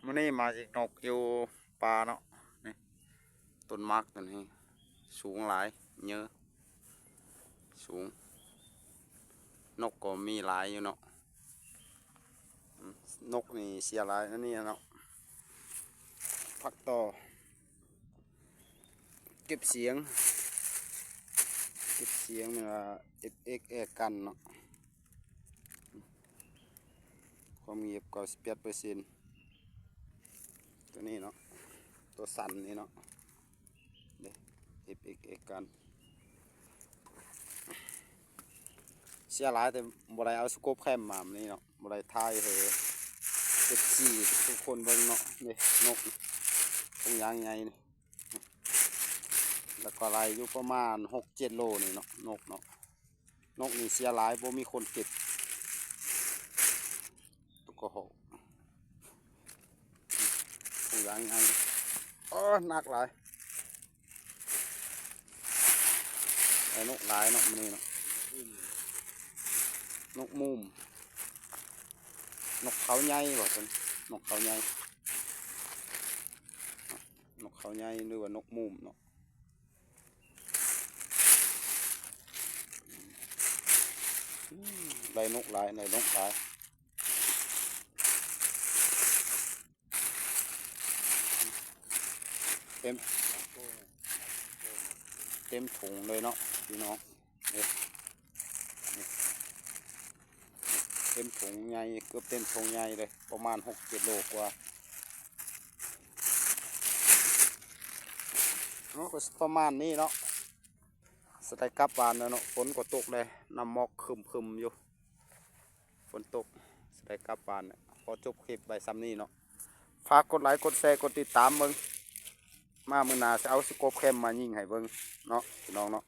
ມື້ນີ້ມາຊິນົກຢູ່ປ່າເນາະ ນີ້ ຕົ້ນໝາກຕົວນີ້ສູງຫຼາຍ ເຍີ ສູງ ນົກກໍມີຫຼາຍຢູ່ເນາະ ອືມ ນົກນີ້ເສຍຫຼາຍອັນນີ້ເນາະ ພັກຕໍ່ ເກັບສຽງ ເກັບສຽງແມ່ນວ່າ ເອັຟເອັກ ແອກັນເນາະ ຄວາມງຽບເກົ້າສິບແປດເປີເຊັນ ຕົວນີ້ເນາະ ຕົວສັ່ນນີ້ເນາະ ເດ້ ເອັຟເອັກ ແອກັນ ເສຍຫຼາຍ ແຕ່ບໍ່ໄດ້ເອົາສະໂກບແຄມມາມື້ນີ້ເນາະ ບໍ່ໄດ້ຖ່າຍໃຫ້ເອັຟຊີທຸກຄົນເບິ່ງເນາະ ເດ້ ນົກ ຕົງຢາງໃຫຍ່ນີ້ ແລ້ວກໍໄລ່ຢູ່ປະມານຫົກເຈັດໂລນີ້ເນາະ ນົກເນາະ ນົກນີ້ເສຍຫຼາຍ ບໍ່ມີຄົນເກັບ ຕົວກະຮອກ ຕົງຢາງໃຫຍ່ ໂອ້ ໜັກຫຼາຍ ໄດ້ນົກຫຼາຍເນາະມື້ນີ້ເນາະ ນົກມູມ ນົກເຂົາໃຫຍ່ວ່າຊັ້ນ ນົກເຂົາໃຫຍ່ ນົກເຂົາໃຫຍ່ ຫຼືວ່ານົກມູມເນາະ ອືມ ໄດ້ນົກຫຼາຍ ໄດ້ນົກຫຼາຍ ເຕັມ ເຕັມຖົງເລີຍເນາະພີ່ນ້ອງ ເອີ ນີ້ ເຕັມຖົງໃຫຍ່ ເກືອບເຕັມຖົງໃຫຍ່ເລີຍ ປະມານຫົກເຈັດໂລກວ່າ ເນາະ ກໍປະມານນີ້ເນາະ ຊິໄດ້ກັບບ້ານແລ້ວເນາະ ຝົນກໍຕົກແລ້ວ ນ້ຳໝອກຄຶມໆຢູ່ ຝົນຕົກ ຊິໄດ້ກັບບ້ານແລ້ວ ຂໍຈົບຄລິບໄວ້ຊ່ຳນີ້ເນາະ ຝາກກົດໄລ ກົດແຊ ກົດຕິດຕາມເບິ່ງ ມາມື້ໜ້າຊິເອົາສະໂກບແຄມມາຍິງໃຫ້ເບິ່ງເນາະ ພີ່ນ້ອງເນາະ.